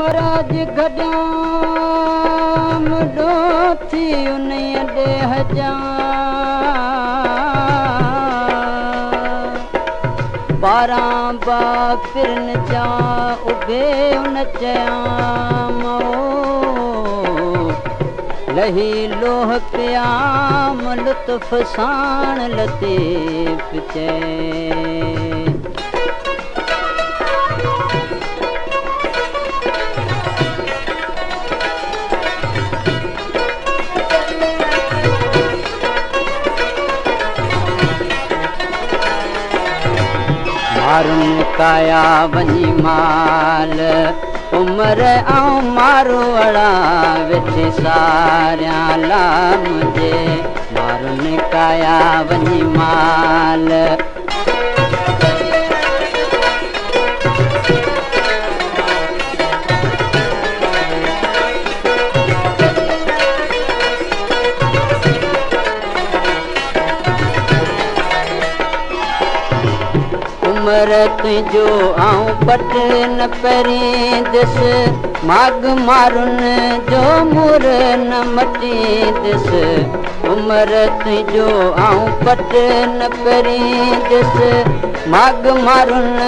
उमर अॼु गॾियाम ॾोह थी उन ॾेह जा। बारां बाफ़िरन जा उभे उन चयाम लही लोह प्याम लुत्फ़ साण लतीफ़ चए। मारुन काया वञी माल उमर ऐं मारूअड़ा वेठी सारियां ला मुंहिंजे। मारुन काया वञी माल। उमर तुंहिंजो आउं पट न पहिरींदुसि, माग मारुन जो मुर न मटींदुसि। उमर तुंहिंजो आउं पट न पहिरींदुसि, माग मारुन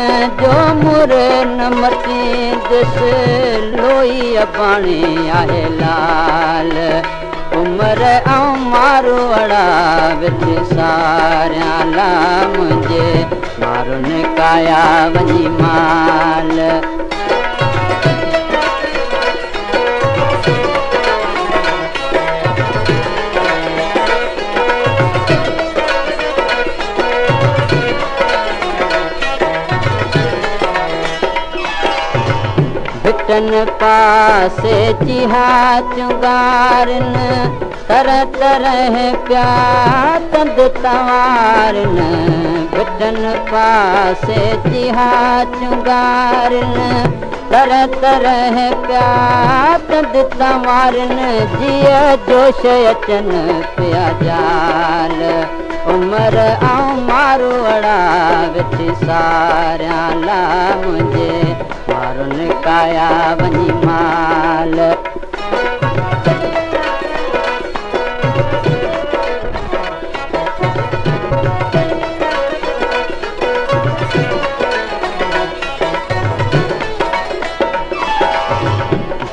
जो मुर न मटींदुसि। लोई अबाणी आहे लाल उमर ऐं मारूअड़ा वेठी सारियां ला मुंहिंजे। मारुन काया वञी माल। भिटन पासे चिहा चुंगारन, तरह तरह पिया तंद तवारन। भिटन पासे चिहा चुंगारन, तरह तरह पिया तंद तवारन। जीअं जोश अचनि पिया जाल उमर ऐं मारूअड़ा वेठी सारियां ला मुंहिंजे। मारुन काया वञी माल।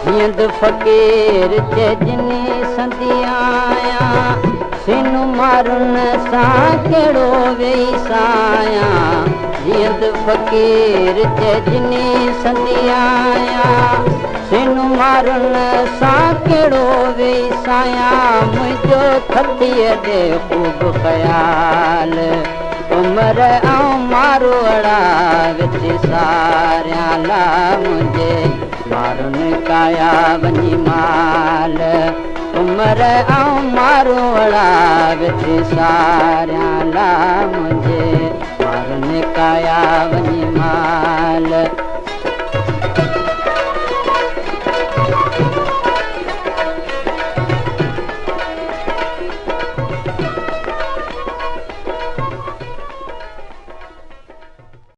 जीअंद फ़क़ीर चइजनी संदी आहियां, सिनु मारुन सां कहिड़ो वेही सायां। जीअंद फ़क़ीर चइजनी संदी आहियां, सिनु मारुन सां कहिड़ो वेही सायां। मुंहिंजो थतीअ ॾे ख़ूब ख़याल उमर ऐं मारूअड़ा वेठी सारियां ला मुंहिंजे। मारुन काया वञी माल उमर ऐं मारूअड़ा वेठी सारियां ला मुंहिंजे। मारुन काया वञी माल।